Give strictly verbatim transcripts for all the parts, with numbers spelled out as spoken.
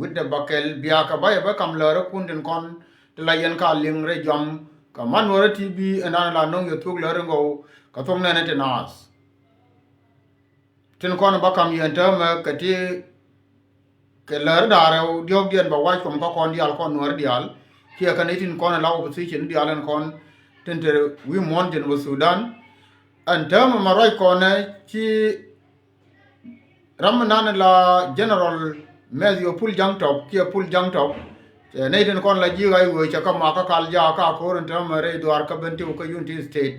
wi̱cdɛ bäkɛl, bia kɛ bä yɛ bä kam läärä kun tin kɔn ti la yɛn ka liŋ rɛy jɔam. Kɛ man wärä ti bi ɛn an la no̱ŋ yɛ thuk läärä ŋɔw kɛ thok nɛnɛ ti naath. Tin kɔn bä kam yɛn täämɛ kɛ ti kɛ läärä da̱ŋ rɛw diɔ̱ɔ̱kdiɛn bɛ wac kɔm kä kɔn diaal kɔn nuäärä diaal. Kiɛ kɛ ni tin kɔn la opposition diaal ɛn kɔn tin te wi̱i̱ muɔ̱ɔ̱n tin wä Sudan. Ɛn täämɛ mɛ ruac kɔnɛ ci ram mi nan la General Matthew Paul Jaŋ Tɔp kiɛ Paul Jaŋ Tɔp. Cɛ nɛy tin kɔn la ji̱ ɣa̱c wee cɛ kä mak kä kal jaak kä ko̱r in täämɛ rɛy dhuaar kä Bentiu kä Unity State.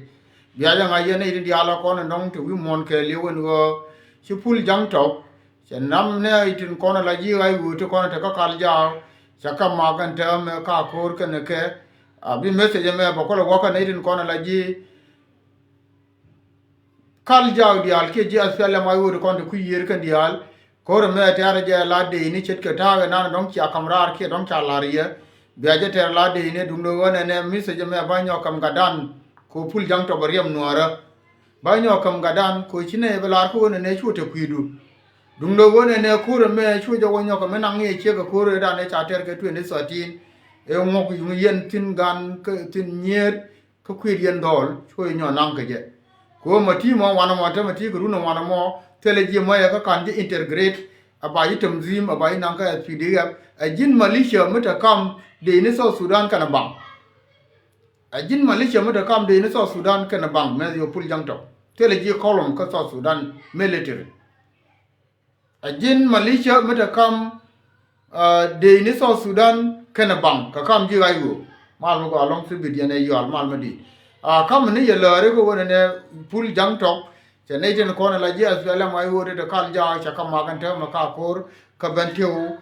Bia jɛ ŋa̱c yɛn nɛy tin diaal a kɔn in dɔ̱ŋ ti wi̱i̱ muɔ̱ɔ̱n kɛɛliw in ɣöö ci Paul Jaŋ Tɔp cɛ nam nɛy tin kɔn la ji̱ ɣa̱c wee ti kɔn te kä kal jaak cɛ kä mak in täämɛ kä ko̱r kɛnɛ kɛ. A bi message ɛmɛ bɛ kɔlɛ wä kä nɛy tin kɔn la ji̱ kal jaak diaal kiɛ ji̱ SPLM-IO ti kɔn ti kui̱ yiër kɛn diaal. Ko̱r ɛmɛ tɛ̈rɛ jɛ la dee ni ce̱tkɛ ta̱a̱ kɛ nan dɔ̱ŋ cia ka̱m raar kiɛ dɔ̱ŋ ca la̱r yɛ. Bia jɛ tɛ̈r la dee ni duundɛ ɣöö nɛnɛ message ɛmɛ ba nyɔk ka̱m gatdan. Kɛ Paul Jaŋ Tɔp riɛm nuäärä. Ba nyɔk ka̱m gatdan kɛ ci nɛy bi la̱r kä ɣöö nɛnɛ cu te kui̱du. Duundɛ ɣöö nɛnɛ ko̱r ɛmɛ cu jɛ wä nyɔk kɛ mi naŋ ŋi̱i̱c ciek kɛ ko̱r ëëdan ëë ca tɛr kɛ twenty thirteen. Ëë ŋuɔ̱k yuŋ yɛn thi̱n gan kä thi̱n nyiet. Kä kui̱ yɛn dhɔl cuɔ yɛ nyɔk naŋ kɛ jɛ. Kɛ ɣöö mɛ ti mɔ wanɛ mɔ te mɛ ti kɛ run wanɛ mɔ thilɛ ji̱ mɔ yɛ kä ka̱n ji̱ integrate. A ba ji̱ tanzim a ba ji̱ naŋ kä SPDF. Ɛ ji̱n militia mi te kam dee ni South Sudan kɛnɛ baŋ. Ɛ ji̱n militia mi te kam dee ni South Sudan kɛnɛ baŋ Matthew Paul Jaŋ Tɔp. Thilɛ ji̱ kɔlɔm kä South Sudan military. Ɛ ji̱n militia mi te kam dee ni South Sudan kɛnɛ baŋ kɛ kam ji̱ ɣa̱c ɣöö. Mal mi gɔaa lɔ̱ŋ thibit yɛn ɛ yual mal mi di̱i̱t. A kam ni yɛ lääri kɛ ɣöö nɛnɛ Paul Jaŋ Tɔp cɛ nɛy tin kɔn la ji̱ SPLM-IO ti te kal jaak cɛ kä mak ɛn täämɛ kä ko̱r kä Bentiu.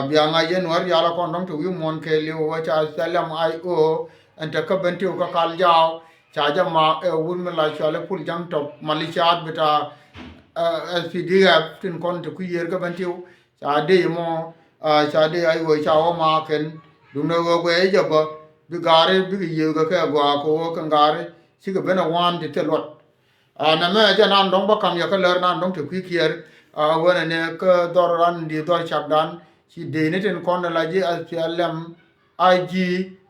Bia ŋa̱c yɛn nuäär diaal a kɔn dɔ̱ŋ te wi̱i̱ muɔ̱ɔ̱n kɛɛliw ɣöö ca SPLM-IO ɛn te kä Bentiu kä kal jaak. Ca jɛ mak ɛ wut mi la cuali Paul Jaŋ Tɔp militia bita SPDF tin kɔn ti kui̱ yiër kä Bentiu. Ca dee mɔ ca dee a yuɔc ca wä mak kɛn. Duundɛ ɣöö guɛy jɛ bä bi gaari bikɛ yiëëk kɛ kɛ gɔaa kɛ ɣöö kɛn gaari cikɛ ben a waan ti thil luɔt. A nɛmɛ jɛ nan dɔ̱ŋ bä kam yɛ kä lär nan dɔ̱ŋ ti kui̱ kiɛɛr. A ɣöö nɛnɛ kä dhɔr ran di dhɔr cakdan ci dee ni tin kɔn la ji̱ SPLM IG,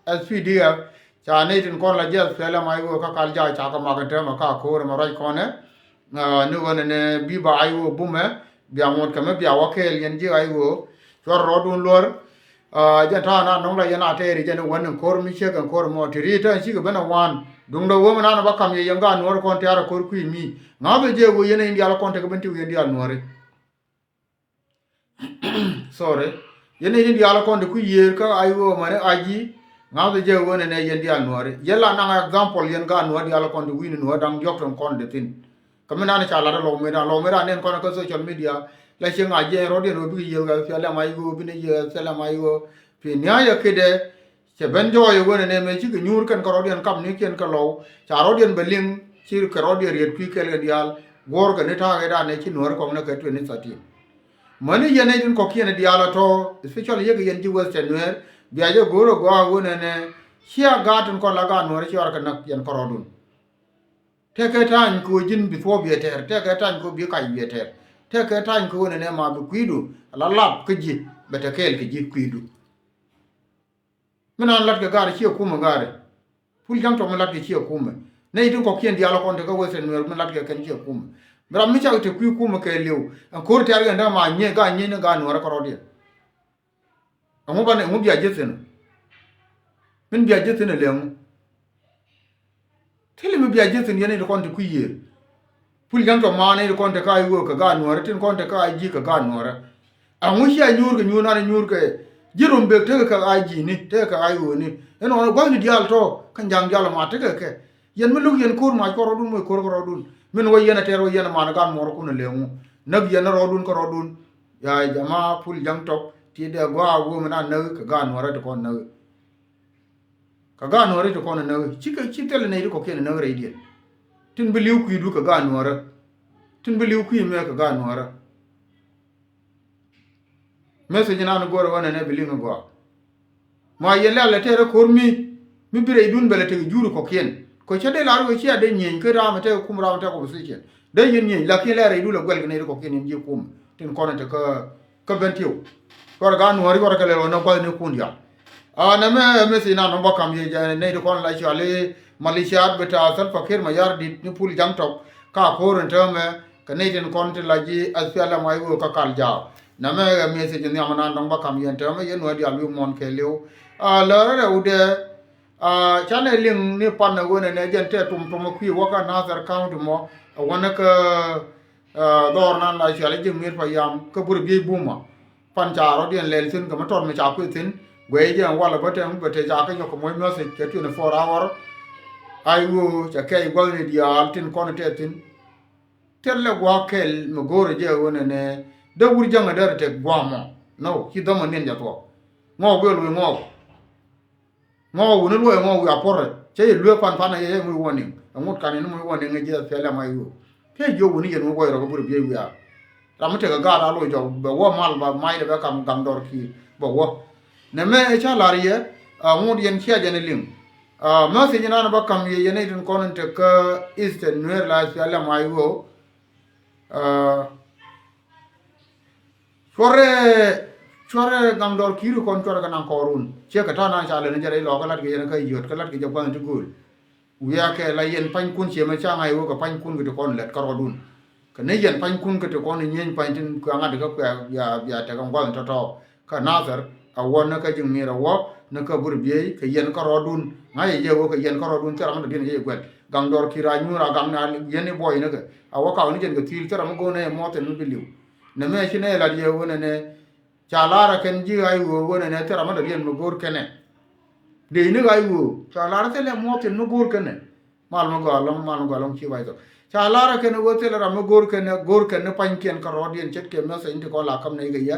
SPDF. Ca nɛy tin kɔn la ji̱ SPLM-IO kä kal jaak ca kɛ mak ɛn täämɛ kä ko̱r ɛmɛ ruac kɔnɛ. Ni ɣöö nɛnɛ bi ba IO bumɛ bia ŋuɔ̱t kɛ mi bia wä kɛɛl yɛn ji̱ IO. Cuɔr rɔɔdun luɔr. Jɛn ta̱a̱ na nɔŋ la yɛn a tɛɛri jɛn wän in ko̱r mi ciek ɛn ko̱r mɔ ti ri tɛn cikɛ ben a wan. Duundɛ ɣöö mi nan ba kam yɛ yɛn gaat nuɔ̱ɔ̱ri kɔn tɛ̈r a ko̱r kui̱ mi ŋa̱th jɛ ɣöö yɛn in diaal kɔn tekɛ ben ti ɣöö yɛn diaal nuɔ̱ɔ̱ri. Sorry. Yɛn ni yɛn diaal kɔn ti kui̱ yiëër kä IO mani IG. Ŋa̱th jɛ ɣöö nɛnɛ yɛn diaal nuääri. Yɛn la naŋ example yɛn gaat nuäär diaal kɔn ti wi̱i̱ni nuäär da̱ŋ diɔ̱k tin kɔn ti thi̱n. Kä mi nan ca lat lɔw mëëdan, lɔw mëëdan nɛn kɔn kä social media. La cieŋ a jiɛn rɔ̱diɛn ɣöö bikɛ yiëëth kɛ SPLM-IO, bini yiëëth SPLM-IO. Fi niayɛ kedɛ Cɛ ben jɔɔc ɛ wen ɛnɛ mëë cikɛ nyuur kɛn kɛ rɔ̱diɛn kamnikiɛn kɛ lɔw. Ca rɔ̱diɛn bɛ liŋ ci kɛ rɔ̱diɛn riet kui̱ kɛl kɛ diaal. Guɔ̱ɔ̱rkɛ ni ta̱a̱ kɛ danɛ ci nuäär kɔŋnɛ kɛ twenty thirteen. Mäni yɛn nɛy tin kɔ̱kiɛn ɛ diaal ɛ tɔ̱, especially yek yɛn ji̱ Western Nuɛɛr, bia jɛ go̱o̱r ɛ gɔaa wen ɛnɛ. Cia gaat tin kɔn la gaat nuäär ci ɣɔr kɛ näk yɛn kärɔɔdun. Tekɛ ta̱ny kɛ ɣöö ji̱n bi thuɔ̱ɔ̱p yɛ tɛɛr, tekɛ ta̱ny kɛ ɣöö bi kac bi yɛ tɛɛr. Tekɛ ta̱ny kɛ ɣöö nɛnɛ ma bi kui̱du ala lap kä ji̱ bɛ te kɛɛl kɛ ji̱ kui̱du. Mi nan lat kɛ gaari ciɛ kumɛ gaari. Pul ja̱ŋ tɔk mi lat kɛ ciɛ kumɛ. Nɛy tin kɔ̱kiɛn diaal kɔn te kä Western Nuer mi lat kɛ kɛn ciɛ kumɛ. Mi ram mi cak te kui̱ kumɛ kɛ liw. Ɛn ko̱r tɛ̈r kɛn däma nyiey, ga nyiey ni ga nuɔrɛ kärɔɔdiɛn. Ɛŋu banɛ, ɛŋu bia ji̱ thi̱n? Min bia ji̱ thi̱n ɛ lɛ ɛŋu? Thilɛ mi bia ji̱ thi̱n yɛn nɛy ti kɔn ti kui̱ yiëër. Pul ja̱ŋ tɔ maan nɛy ti kɔn te ka i̱ ɣöö kɛ gaat nuɔ̱ɔ̱rä, tin kɔn te ka i̱ ji̱ kɛ gaat nuɔ̱ɔ̱rä. Ɛŋu cia nyuur kɛ nyuur nan nyuur kɛ ji̱ rom bek tekɛ kɛ i̱ ji̱ ni, tekɛ kɛ i̱ ɣöö ni. Ɛn ɣɔn gua̱thni diaal tɔ kä ja̱ŋ diaal ma tekɛ kɛ. Yɛn mi lo̱k yɛn ko̱r mac kärɔɔdun, moc ko̱r kärɔɔdun. Min wä yɛn a tɛr wä yɛn a man gaat muɔ̱ɔ̱rä kun a lɛ ŋu. Näk yɛn a rɔɔdun kärɔɔdun. Ya jama, pul ja̱ŋ tɔk ti dee gua̱a̱ wä mi nan näk kɛ gaat nuɔ̱ɔ̱rä ti kɔn näk. Kɛ gaat nuɔ̱ɔ̱rä ti kɔn näk. Cikɛ, ci thilɛ nɛy ti kɔ̱kiɛn näk rɛydiɛn. Tin bi li̱w kui̱du kɛ gaat nuɔ̱ɔ̱rä. Tin bi li̱w kui̱ mɛ kɛ gaat nuɔ̱ɔ̱rä. Message nan go̱rɛ wä nɛnɛ bi liŋ gɔaa. Ma yɛn lɛl lɛ tɛrɛ ko̱r mi, mi bi rɛydun bɛ lɛ tek juri kɔ̱kiɛn. Kɛ cä dee lar wee cia dee nyieny kä ram tek kum ram tek opposition. Dee yɛn nyieny, lakin lɛ rɛydu lɛ guɛl kɛ nɛy ti kɔ̱kiɛn in ji̱ kum. Tin kɔn te kä, kä Bentiu. Kɔr ka nuɔri kɔr kɛ lɛl wä nä gua̱thnikun diaal. A nɛmɛ ɛ message na nɔmɔ bä kam yɛ jɛ nɛy ti kɔn la cɔali militia bita Salva Kiir Mayardit ni Pul Jaŋ Tɔk ka ko̱r in täämɛ kɛ nɛy tin kɔn ti la ji̱ SPLM-IO kä Kal Jaw. Nɛmɛ ɛ message nhiam na nɔmɔ bä kam yɛ in täämɛ yɛn wä diaal wi̱i̱ muɔ̱ɔ̱n kɛɛliw. A lärä rɛwdɛ, a canɛ liŋ ni pan ɛ wen ɛnɛ jɛn tɛ tum tum ɛ kui̱ wä kä Nasir County mɔ ɛ wänä kä, a, dhɔr nan la cɔali Jiŋ Mi̱i̱r Payam kä Burɛ Biey Buma. Pan ca rɔ̱diɛn lɛl thi̱n kɛ mi tɔt mi ca kueth thi̱n. Guɛy jɛ ɛn walɛ bä tɛm bɛ te ca kä nyɔk kɛ moc message kɛ twenty four hour. Ai ɣöö ca kɛc gua̱thni diaal tin kɔn tɛth thi̱n. Thilɛ gua̱a̱k kɛl mi go̱o̱rɛ jɛ ɣöö nɛnɛ dee wur jäŋ ɛ dee rɛ tek gua̱a̱mɔ. No, ci dhɔmɔ niɛn jɛ thuɔ̱k. Ŋɔɔk wi̱i̱ luɔ̱c ŋɔɔk. Ŋɔɔk wuni luɔc ŋɔɔk wiaa puɔrɛ cɛ yɛ luee pan pan yɛ yɛ ŋuc warning. Ɛŋut kan yɛn ŋuc warning ɛ ji̱ SPLM-IO. Piɛ jiök wuni yɛn ŋuc warning rɔ kɛ Burɛ Biey wiaa. Ram mi tekɛ gaat a loc jɔk bɛ wä mal ba mac dɛ bɛ kam Gaŋ Dɔr Kiir bɛ wä. Nɛmɛ ɛ ca lar yɛ, a, ŋut yɛn cia jɛn ɛ liŋ. A, message nan bä kam yɛ yɛn itin kɔn in tekä Eastern Nuer la SPLM-IO. A, Cuɔrɛ, cuɔrɛ Gaŋ Dɔr Kiir kɔn cuɔrɛ kɛ naŋ kɔɔrun. Ciɛ kɛ ta̱a̱ nan ca lɛn jɛ rɛy lɔɔkä lat kɛ yɛn kä yio̱t kä lat kɛ jɛ gua̱n ti gööl. Wiaa kɛ la yɛn pa̱nykun ciɛ mɛ ca ŋa̱c wä kɛ pa̱nykun kɛ ti kɔn lɛt kä rɔɔdun. Kɛ ni yɛn pa̱nykun kɛ ti kɔn nyieny pa̱ny tin kuɛ ŋa̱t kä kuɛ bia, bia tekɛ gua̱n tɔ̱tɔ̱. Kä Nathɛr a wä ni kä Jiŋ Mi̱i̱r a wä ni kä Burɛ Biey kɛ yɛn kä rɔɔdun. Ŋa̱c yɛ jɛ wä kɛ yɛn kä rɔɔdun thil ram mi dɔ̱diɛn yɛ jɛ guɛl. Gaŋ Dɔr Kiir a nyuur a gaŋ na yɛn i̱ buɔyni kɛ a wä kaw ni jɛn kɛ thi̱i̱l thil ram mi go̱o̱n ni yɛ muɔth ɛn mi bi li̱w. Nɛmɛ ci nɛ lat yɛ ɣöö nɛnɛ ca lar ɛ kɛn ji̱ ɣa̱c ɣöö ɣöö nɛnɛ thil ram mi dɔ̱diɛn mi go̱o̱r kɛnɛ. Dee ni ɣa̱c ɣöö ca lar ɛ thilɛ muɔth thi̱n mi go̱o̱r kɛnɛ. Mal mi gɔaa ɛlɔ̱ŋ, mal mi gɔaa ɛlɔ̱ŋ ci wac thok. Ca lar ɛ kɛn ɣöö thilɛ ram mi go̱o̱r kɛnɛ, go̱o̱r kɛn ni pa̱nykiɛn kä rɔɔdiɛn ce̱tkɛ message in ti kɔn la käm nɛy kɛ yɛ.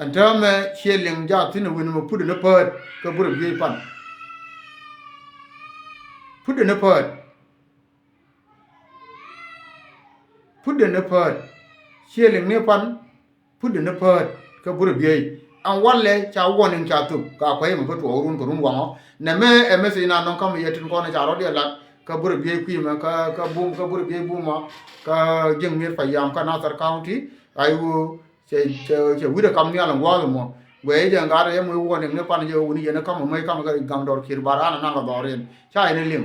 Ɛn täämɛ ciɛ liŋ jaak thi̱n ɛ wi̱n mi put in ni päät kä Burɛ Biey pan. Put in ni päät. Put in ni päät. Ciɛ liŋ ni pan. Put in ni päät kä Burɛ Biey. Ɛn walɛ ca warning ca thuk ka kuɛy mɛ bä tuɔɔk run kɛ run waŋɔ. Nɛmɛ ɛ message na nɔŋ kä mi yɛ tin kɔn ca rɔ̱diɛn lat kä Burɛ Biey kui̱ mɛ kä, kä Bum, kä Burɛ Biey Buma kä Jiŋ Mi̱i̱r Payam kä Nathɛr County. Ai ɣöö cɛ, cɛ, cɛ wi̱cdɛ kam nhial in gua̱a̱th mɔ. Guɛy jɛ ŋa̱t ɛ mɔ i̱ warning ni pan jɛ wuni yɛn ɛ kam mɔ mɛ i̱ kam kɛ Gaŋ Dɔr Kiir bar an ɛ naŋ kɛ dhɔriɛn ca yɛn ɛ liŋ.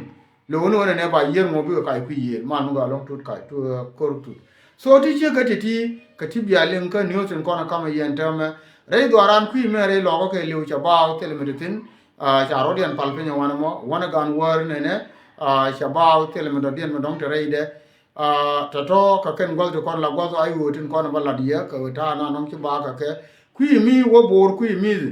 Lo̱wni ɣöö nɛnɛ ba yieen ŋuɔ̱t bikɛ kac kui̱ yieen mal mi gɔaa ɛlɔ̱ŋ tut kac tut, ɛ, ko̱r tut. So ti ciek kä ti̱ti̱ kɛ ti bia liŋ kä news in kɔn ɛ kamɛ yɛn täämɛ. Rɛy dhuaaran kui̱ mɛ rɛy lɔkä kɛɛliw cɛ baaw thilɛ mi ti thi̱n. A, ca rɔ̱diɛn pal piny ɛ wanɛ mɔ wanɛ gan wäär nɛnɛ. A, cɛ baaw thilɛ mi dɔ̱diɛn mi dɔ̱ŋ te rɛydɛ. A, tɔ̱tɔ̱ kɛ kɛn gua̱th ti kɔn la gua̱th a i̱ ɣöö tin kɔn ɛ bä lat yɛ kɛ ta̱a̱ na nɔŋ ci baak kɛ kɛ. Kui̱ mi wä bo̱o̱r kui̱ mi̱th.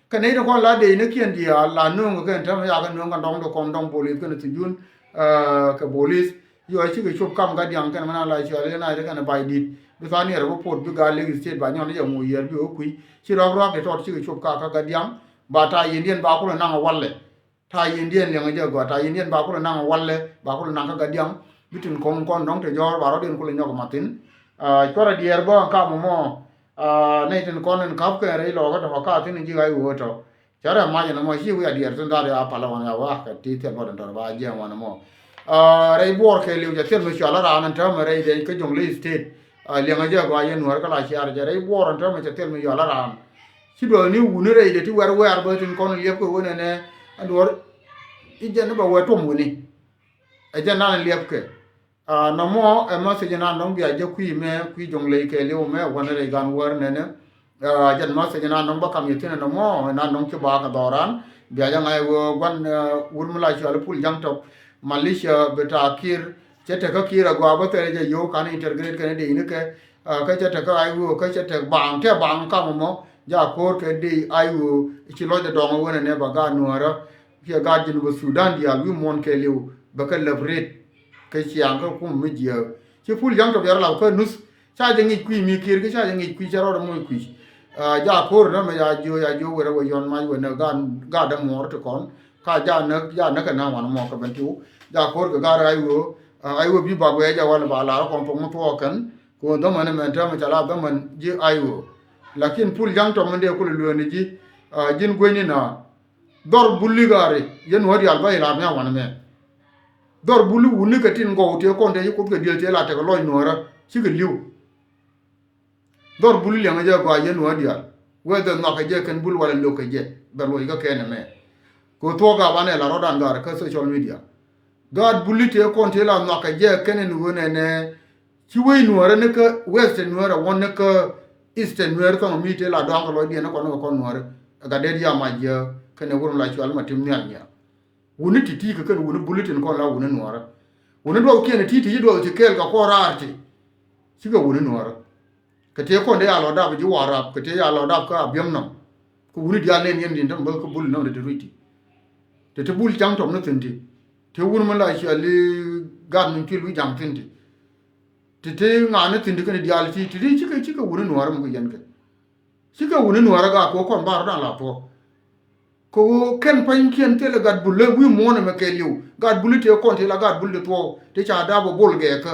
Kɛ nɛy ti kɔn la dec ni kiɛn diaal la nööŋ kɛ kɛn täämɛ yakɛ nööŋ kɛ dɔŋ ti kɔn dɔŋ bolis kɛn thijun, ɛ, kɛ bolis. Yɔ cikɛ cop kam Gadiaŋ kɛn mɛn a la cual yɛn a yɛt kɛn ba̱y di̱t. Bi tha̱a̱n yɛr bi pot bi gaa Lake State ba nyɔn ni jɛ ŋu yɛr bi wä kui̱. Ci rɔk rɔk ti tɔt cikɛ cop ka kä Gadiaŋ. Ba ta̱a̱ yɛn diɛn ba kulɛ naŋ a walɛ. Ta̱a̱ yɛn diɛn liɛŋ jɛ gɔaa. Ta̱a̱ yɛn diɛn ba kulɛ naŋ a walɛ. Ba kulɛ naŋ kä Gadiaŋ. Bi tin kɔn kɔn dɔŋ ti jɔ̱ɔ̱r ba rɔ̱diɛn kulɛ nyɔk matin. A, cuarɛ diɛɛr bä ŋa kam mɔ. A, nɛy tin kɔn in ka̱p kɛ rɛy lɔɔkä tɔ̱ ka thi̱n in ji̱ ɣa̱c ɣöö tɔ̱. Cä rɛ mac ɛn ɛmɔ ci wi̱i̱ a diɛɛr thi̱n dha̱a̱r ya pal ɛ wan ya wä kɛ ti thil luɔt ɛn tɔ̱ ba jiɛɛm wan ɛmɔ. A, rɛy buɔɔr kɛ liw cɛ thil mi cual ɛ raan ɛn täämɛ rɛy dee kä Jonglei State. A, liɛŋɛ jɛ gɔaa yɛn nuäär kä la ciaar jɛ rɛy buɔɔr ɛn täämɛ cɛ thil mi cual ɛ raan. Ci duɔth ni wuni rɛy dee ti wɛr wɛɛr bä tin kɔn liɛp kɛ wen ɛnɛ ɛn duɔr. I̱ jɛn ni bɛ wɛ tuɔm wuni. Ɛ jɛn nan liɛp kɛ. A, nɔmɔ ɛ message nan nɔŋ bia jɛ kui̱ mɛ kui̱ Jonglei kɛɛliw mɛ wanɛ rɛy gan wäär nɛnɛ. A, jɛn message nan nɔŋ bä kam yɛ thi̱n nɔmɔ nan nɔŋ ci baak ɛ dhɔran. Bia jɛ ŋa̱c ɣöö gua̱n, ɛ, wur mi la cual Pul Jaŋ Tɔk. Militia bita Kiir cɛ tekä Kiir ɛ gɔaa bä thɛrɛ jɛ yio̱w kan integrate kɛn dee i̱ni kɛ. A, kä cɛ tekä IO kä cɛ tek baaŋ tɛ baaŋ kam mɔ. Ja ko̱r kɛ dee IO ci lɔcdɛ dɔŋ wen ɛnɛ bɛ gaat nuäärä. Kiɛ gaat Jinub Sudan diaal wi̱i̱ muɔ̱ɔ̱n kɛɛliw bɛ kɛ lɛp ret. Kä ciaŋ kä kum mi jiääk ci Pul Jaŋ Tɔk bia rɔ lap kä nuth. Ca jɛ ŋic kui̱ mi Kiir kä ca jɛ ŋic kui̱ cɛ rɔɔdɛ moc kui̱. A, ja ko̱r nä mɛ ja jiö ja jiö wërɛ wä yɔn mac wä nä gaat, gaat dämuɔɔr ti kɔn. Ka ja nä, ja nä kɛ nä wan mɔ kɛ ben tiw. Ja ko̱r kɛ gaat IO, a, IO bi bak wee jɛ wal ba lar kɔn pok mi tuɔɔk kɛn. Kɛ wä dhämän mɛn täämɛ ca la dhämän ji̱ IO. Lakin Pul Jaŋ Tɔk mɛn dee kulɛ lueeni ji̱, a, ji̱n guenyni na. Dhɔr buli gari yɛn wä dial bä ilar ni a wanɛ mɛ. Dhɔr buli wuni kɛ tin gɔw tëë kɔn tëë ci kuoth kɛ diël tëë la tekɛ lɔc nuɔ̱ɔ̱rä cikɛ li̱w. Dhɔr buli liɛŋɛ jɛ gɔaa yɛn wä dial. Whether nhɔakɛ jɛ kɛn bul walɛ lo̱kɛ jɛ, bɛ luɔc kä kɛn ɛmɛ. Kɛ thuɔ̱k a banɛ la rɔ̱dan gaar kä social media. Gaat buli tëë kɔn tëë la nhɔakɛ jɛ kɛn ɛn ɣöö nɛnɛ ci wec nuäärä ni kä Western Nuäärä, wuɔ̱n ni kä Eastern Nuäärä, thɔŋ mi tëë la dɔaŋ kɛ lɔcdiɛn ni kɔn ni kɛ kɔn nuäärä. Ɛ Gatdet Yam Ajiɛ kɛnɛ wur mi la cual Matim Nhial Nyiak. Wuni ti̱ti̱ kɛ kɛn wuni buli tin kɔn la wuni nuäärä. Wuni duɔth kiɛn ti̱ti̱ ci duɔth ci kɛɛl kɛ kɔn raar ti. Cikɛ wuni nuäärä. Kɛ tëë kɔn dee a lɔ dap ji̱ Warap, kɛ tëë a lɔ dap kä Abiɛm nɔm. Kɛ wuni diaal nɛn yɛn di̱n tɛm bä kä bul nɔm ti ti rui̱c ti. Ti ti bul caŋ tɔm ni thi̱n ti. Ti wuni mi la ciali gat mi cuil wi̱c ja̱ŋ thi̱n ti. Ti ti ŋa̱a̱n ni thi̱n ti kɛn diaal ti, ti ti cikɛ, cikɛ wuni nuäärä mi kɛ yɛn kɛ. Cikɛ wuni nuäärä gaa kɛ ɣöö kɔn ba rɔ̱dan la thuɔ̱k. Kɛ ɣöö kɛn pa̱nykiɛn thilɛ gat bul lɛ wi̱i̱ muɔ̱ɔ̱n ɛmɛ kɛɛliw. Gat buli tëë kɔn ti la gat bul ti thuɔ̱k ti ca dap ɛ bol gɛɛkä.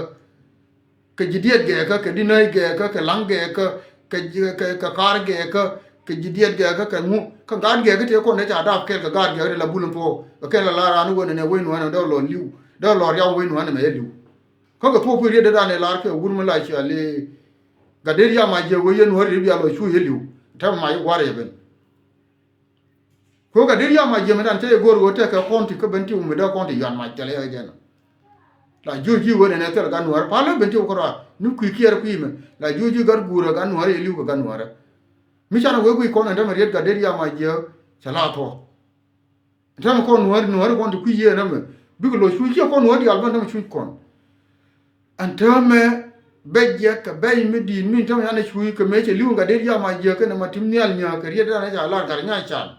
Kɛ ji̱ diɛt gɛɛkä, kɛ di̱ nääc gɛɛkä, kɛ la̱ŋ gɛɛkä, kɛ, kɛ, kɛ kaar gɛɛkä, kɛ ji̱ diɛt gɛɛkä, kɛ ŋu, kɛ gaat gɛɛkä tëë kɔn dee ca dap kɛɛl kɛ gaat gɛɛkä ti la bul in thuɔ̱k. Kɛ kɛn la la raan wä nɛnɛ wec nuäärä dee lɔ li̱w, dee lɔ riaw wec nuäärä mɛ yɛ li̱w. Kä kɛ thuɔ̱k pi̱i̱ riet dee dan ɛ lar kɛ wur mi la ciali Gatdet Yam Ajiɛ wec yɛ nuäärä ti bia lɔ cu yɛ li̱w. Tɛmɛ ma yɛ gua̱r yɛ ben. Kɛ ɣöö Gatdet Yam Ajiɛ mi dan cä yɛ go̱o̱r ɣöö tekɛ kɔn ti kä Bentiu mi dee kɔn ti yuan mac thilɛ ɛ jɛn. La jiök ji̱ ɣöö nɛnɛ thilɛ gat nuäärä, pal ɣöö Bentiu kärɔa ni kui̱ kiɛɛr kui̱ mɛ. La jiök ji̱ gat guurä gat nuäärä yɛ li̱w kɛ gat nuäärä. Mi canɛ wee guic kɔn ɛn tämɛ riet Gatdet Yam Ajiɛ cɛ la thuɔ̱k. Ɛn tämɛ kɔn nuäärä, nuäärä kɔn ti kui̱ yiëë ɛn tämɛ bikɛ lo̱c cuc, ciɛ kɔn nuäärä diaal bä ɛn tämɛ cuc kɔn. Ɛn täämɛ bɛc jɛ kɛ bɛc mi di̱i̱t mi tämɛ yan ɛ cuuc kɛ mëë cɛ li̱w in Gatdet Yam Ajiɛ kɛnɛ Matim Nhial Nyiak kɛ riet dan ɛ ca lat gat nya can.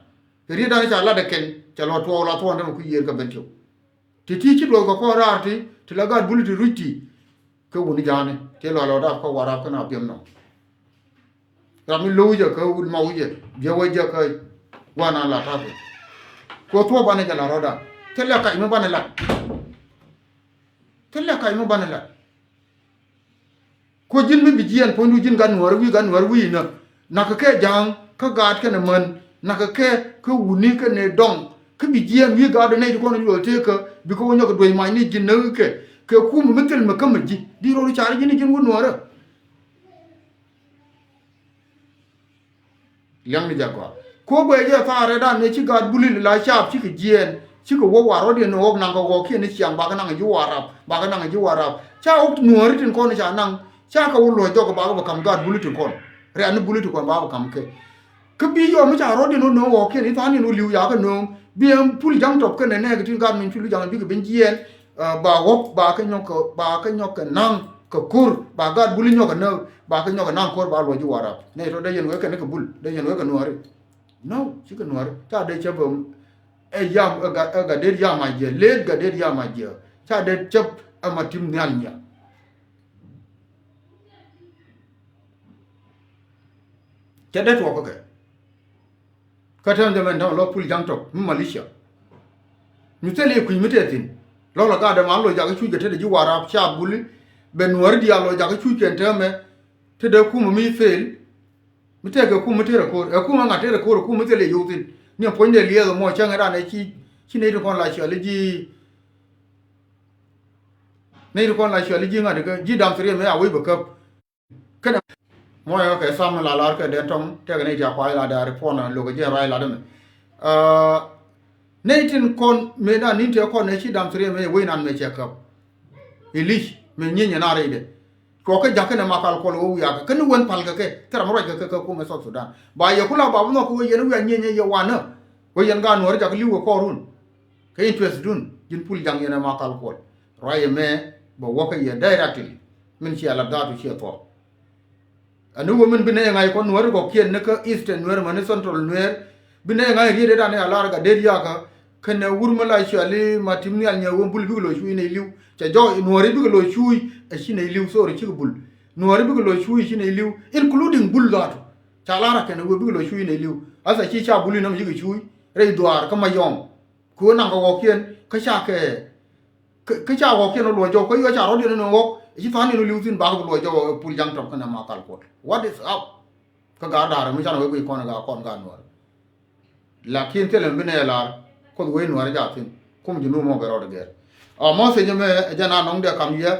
Kɛ riet dan ɛ ca lat ɛ kɛn cɛ lɔ tuɔɔk la thuɔɔk ɛn tämɛ kui̱ yiëër kɛ Bentiu. Ti ti ci duɔth kɛ kɔn raar ti, ti la gaat buli ti ruc ti. Kɛ wuni ja̱a̱ni ti lɔ lɔ dap kä Warap kɛnɛ Abiɛm nɔm. Ram mi lo̱w jɛ kä wut ma wut jɛ, biɛ wä jɛ kä guanan la ta̱a̱ kɛ. Kɛ thuɔ̱k banɛ jɛ la rɔ̱dan. Thilɛ kac mi banɛ lat. Thilɛ kac mi banɛ lat. Kuɔ ji̱n mi bi jiɛɛn puɔ̱nydu ji̱n gat nuäärä wi̱i̱ gat nuäärä wi̱i̱ nä. Nakä kɛ ja̱a̱ŋ kä gaat kɛnɛ män. Nakä kɛ kä wuni kɛnɛ dɔŋ. Kä bi jiɛɛn wi̱i̱ gaat nɛy ti kɔn in luɔl tëëkä. Bikɛ wä nyɔk kɛ duec mac ni ji̱n näk kɛ. Kɛ kumɛ mi thil mɛ kä mɛ ji̱. Di rɔɔdu car ji̱n ni ji̱n wut nuäärä. Liaŋni jɛ gɔaa. Ko guɛc jɛ thaarɛ dan ni ci gaat buli la caap cikɛ jiɛɛn, cikɛ wä Warap rɔ̱diɛn ni ɣɔk naŋ kɛ ɣɔkiɛn ni ciaŋ bakɛ naŋ ji̱ Warap, bakɛ naŋ ji̱ Warap. Ca ɣɔk nuääri tin kɔn ca naŋ, ca kɛ wä luɔ̱c dhɔk bakɛ bɛ ka̱m gaat buli tin kɔn. Rɛ̈t ni buli tin kɔn bakɛ bɛ ka̱m kɛ. Kä bi yɔm mi ca rɔ̱diɛn wä nööŋ ɣɔkiɛn i̱ tha̱a̱ŋ niɛn wä li̱w yakɛ nööŋ. Bi ɛn pul ja̱ŋ tɔp kɛnɛ nɛɛk tin gaat min cul ja̱ŋ bikɛ ben jiɛɛn. Ba ɣɔk ba kɛ nyɔk kɛ, ba kɛ nyɔk kɛ naŋ kɛ ko̱r, ba gaat buli nyɔk kɛ näk, ba kɛ nyɔk kɛ naŋ ko̱r ba luɔc ji̱ Warap. Nɛy tɔ dee yɛn wee kɛn kɛ bul, dee yɛn wee kɛ nuääri. No, cikɛ nuääri. Ca dee cäp ɛ Yam, ɛ Gatdet Yam Ajiɛ, leet Gatdet Yam Ajiɛ. Ca dee cäp ɛ Matim Nhial Nyiak. Cɛ dee tuɔɔk kɛ kɛ. Kä tɛm jɛ mɛn tɛm lɔ pul ja̱ŋ tɔk mi militia. Mi thil i̱ kui̱ mi tɛth thi̱n. Lɔ lɔ gat dee man lɔ jakä cuc kɛ tetdɛ ji̱ Warap ca buli. Bɛ nuääri diaal lɔ jakä cuc kɛn tɛmɛ. Tetdɛ kumɛ mi fail. Mi tɛk kɛ kumɛ mi tetdɛ ko̱r. Ɛ kumɛ ŋa̱t tetdɛ ko̱r ɛ kumɛ mi thil i̱ yo̱w thi̱n. Ni ɛ puɔ̱nydɛ liɛth ɛmɔ cäŋ ɛ ran ɛ ci, ci nɛy ti kɔn la cuali ji̱. Nɛy ti kɔn la cuali ji̱ ŋa̱t kä ji̱ dam thiriɛ mɛ a wec bɛ käp. Kɛnɛ mɔyɛ kɛ sam la lar kɛ dɛn tɔŋ tɛkɛ ni tia kuay la dari puɔn lokä jɛ ruay la dɛmɛ. Nɛy tin kɔn mëë dan nin tɛ kɔn nɛ ci dam thiriɛ mɛ wec nan mɛ cɛ käp. Ilic mɛ nyieny na rɛydɛ. Cuɔ kɛ jakä nɛ Makal Kuɔl wä wiakɛ kɛn wän pal kɛ kɛ thɛrɛ mɛ ruac kɛ kɛ kɛ kumɛ South Sudan. Ba yɛ kula ba bi nhɔk kɛ wä yɛn wiak nyieny yɛ wanä. Wä yɛn gaat nuɔri jakä li̱w kɛ kɔrun. Kɛ interest dun ji̱n pul jaŋ yɛn ɛ Makal Kuɔl. Ruac ɛmɛ bɛ wäkä yɛ directly. Min ciɛ lat gaat tu ciɛ thuɔk. Ani wä min bi nɛ ŋa̱c kɔn nuääri kɔkiɛn ni kä Eastern Nuer mani Central Nuer. Bi nɛ ŋa̱c riet ëë dan ɛ a lar Gatdet Yakä. Kɛnɛ wur mi la cuali Matim Nhial Nyiak wä bul bikɛ lo̱c cuuc nɛy li̱w. Cɛ jɔk nuääri bikɛ lo̱c cuuc ɛ ci nɛy li̱w, sorry, cikɛ bul. Nuääri bikɛ lo̱c cuuc ɛ ci nɛy li̱w, including bul dhatu. Ca lar a kɛnɛ wä bikɛ lo̱c cuuc nɛy li̱w. Asa ci ca bul inɔm cikɛ cuuc rɛy dhuaar kä Mayɔm. Kɛ ɣöö naŋ kɛ ɣɔkiɛn kä ca kɛ, kä, kä ca ɣɔkiɛn ɔ luɔc jɔk kä yɔ ca rɔ̱diɛn inɔ ɣɔk. Ci tha̱a̱ŋ in ɔ li̱w thi̱n bakɛ bi luɔc jɔk ɛ pul jaŋ tɔp kɛnɛ Makal Kuɔl. What is up? Kä gaat da̱a̱r mi canɛ wee guic kɔn ɛ gaat kɔn gaat nuäär. Lakin thilɛ mi bi nɛy ɛ lar Kuoth wee nuäär ɛ jaa thi̱n. Kum ji̱ nu mɔ bɛ rɔɔdɛ gɛr. A message ɛmɛ ɛ jɛn a nɔŋdɛ kam yɛ.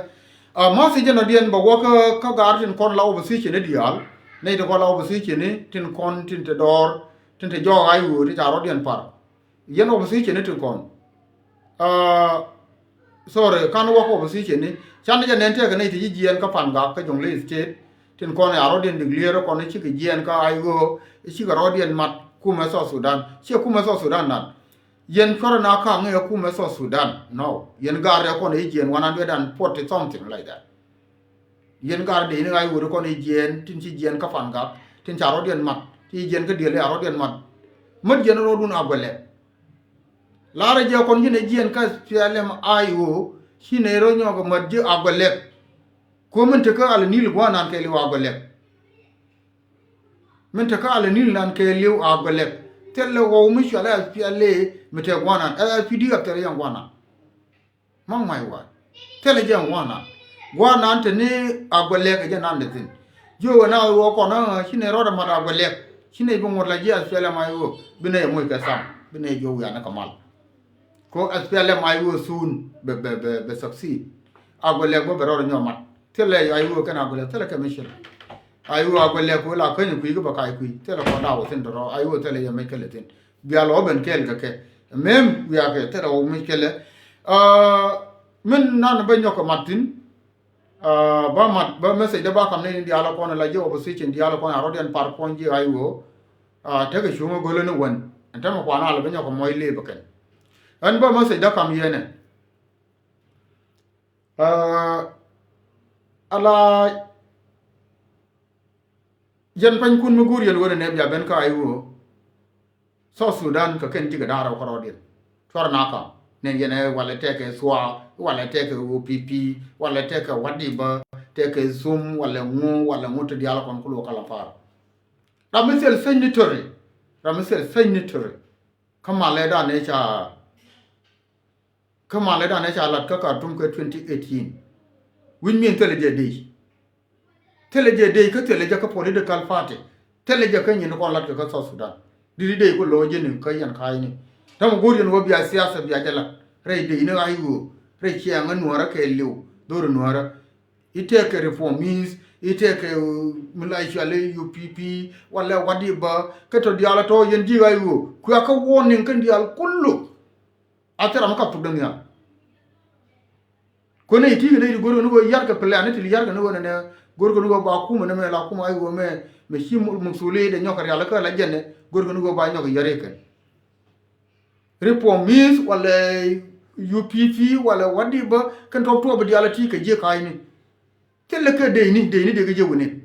A message ɛnɔ diɛn bɛ wä kä, kä gaat tin kɔn la opposition ɛ diaal. Nɛy ti kɔn la opposition ni tin kɔn tin te dɔɔr, tin te jɔɔk IO ti ca rɔ̱diɛn par. Yɛn opposition ni tin kɔn. Ah, sorry, kan wä kä opposition ni. Can ni jɛ nɛn tɛk nɛy ti ji̱ jiɛɛn kä Pangak kä Jonglei State. Tin kɔn ya rɔ̱diɛn declare kɔn cikɛ jiɛɛn kä IO, cikɛ rɔ̱diɛn mat kumɛ South Sudan. Ciɛ kumɛ South Sudan nan. Yɛn cuarɛ na ka̱a̱ŋ i̱ ɛ kumɛ South Sudan. No. Yɛn gaar rɛ kɔn i̱ jiɛɛn one hundred and forty something like that. Yɛn gaar dee ni ɣa̱c wot kɔn i̱ jiɛɛn, tin ci jiɛɛn kä Pangak, tin ca rɔ̱diɛn mat, ti jiɛɛn kä diɛl i̱ a rɔ̱diɛn mat. Mät jiɛɛn rɔ̱dun Aguelɛk. Laarɛ jɛ kɔn ci nɛ jiɛɛn kä SPLM IO, ci nɛ rɔ nyɔk mät ji̱ Aguelɛk. Kuɔ min tekä alɛ nil gua̱a̱r nan kɛɛliw Aguelɛk. Min tekä alɛ nil nan kɛɛliw Aguelɛk. Thilɛ ɣɔw mi cualɛ SPLA mi tɛk gua̱a̱r nan. Ɛ SPDF thilɛ yɛn gua̱a̱r nan. Mark my word. Thilɛ jɛ ŋuan nan. Gua̱a̱r nan te ni Aguelɛk ɛ jɛ nan de thin. Jiö wä na wä kɔn a ci nɛ rɔɔdɛ mat Aguelɛk. Ci nɛ bi ŋuɔ̱t la ji̱ SPLM IO. Bi nɛ yɛ moc kɛ sam. Bi nɛ yɛ jiö wian ni kɛ mal. Ko SPLM IO soon bɛ, bɛ, bɛ, bɛ succeed. Aguelɛk bä bɛ rɔɔdɛ nyɔ mat. Thilɛ IO kɛn Aguelɛk, thilɛ kɛ mi cil. IO Aguelɛk wä la käny kui̱ kä bɛ ka̱c kui̱. Thilɛ kɔn daw thin tɔrɔ. IO thilɛ yɛ mec kɛlɛ thin. Bia lɔ ben kɛɛl kɛ kɛ. Mem wiakɛ thilɛ wä mec kɛlɛ. Ah, min nan bä nyɔk kɛ mat thin. Ah, ba mat, ba message dä ba kam ni diaal kɔn la jɛ opposition diaal kɔn a rɔ̱diɛn par kɔn ji̱ IO. Ah, tekɛ cuŋä gölä ni wän. Ɛn tämɛ kuan a lɛ bä nyɔk kɛ mɔc lëë bä kɛn. Ɛn ba message dä kam yɛnɛ. Ah, ala yɛn panykun mi go̱o̱r yɛn wen nɛ bia ben kä IO. South Sudan kɛ kɛn cikɛ da̱a̱r rɛw kärɔɔdiɛn. Cuarɛ na kam nɛn yɛn ɛ walɛ tɛkɛ SSOA, walɛ tɛkɛ OPP, walɛ tɛkɛ Wadiba, tɛkɛ Thum, walɛ ŋu, walɛ ŋu ti diaal kɔn kul wä kä la par. Ram mi thil signatory, ram mi thil signatory. Kä malɛ dan ɛ ca Kä malɛ dan ɛ ca lat kä Khartoum kɛ twenty eighteen. Wi̱c min thilɛ jɛ dec. Thilɛ jɛ dec kä thilɛ jɛ kä political party. Thilɛ jɛ kä nyin kɔn lat kɛ kä South Sudan. Di di dec ku lo̱c jɛ ni kä yɛn ka̱a̱cni. Tämɛ go̱o̱r yɛn wä bia siasa bia jɛ lat. Rɛy dec ni ɣa̱c ɣöö rɛy ciɛɛŋä nuäärä kɛɛliw dhorɛ nuäärä. I̱ tɛkɛ reformist, i̱ tɛkɛ, uh, mi la cuali UPP, walɛ Wadiba, kä tɔ diaal tɔ yɛn ji̱ ɣa̱c ɣöö kuɛ kä warning kɛn diaal kulu. A thil ram mi kap thok dee nhial. Kuäär nɛy ti kɛ nɛy ti go̱rkɛ ni ɣöö yarkɛ plan ni ti li yarkɛ ni ɣöö nɛnɛ go̱rkɛ ni ɣöö ba kumɛ ni mɛ la kumɛ ay ɣöö mɛ mɛ ci muk thuli dee nyɔk kɛ rial kä la jɛn nɛ go̱rkɛ ni ɣöö ba nyɔk kɛ yär ikɛn. Reformist walɛ UPP walɛ Wadiba kɛn tuɔp tuɔp bi dial a ti kɛ jiɛ ka̱a̱cni. Thilɛ kɛ dey ni dey ni dee kɛ jiɛ wi̱ni.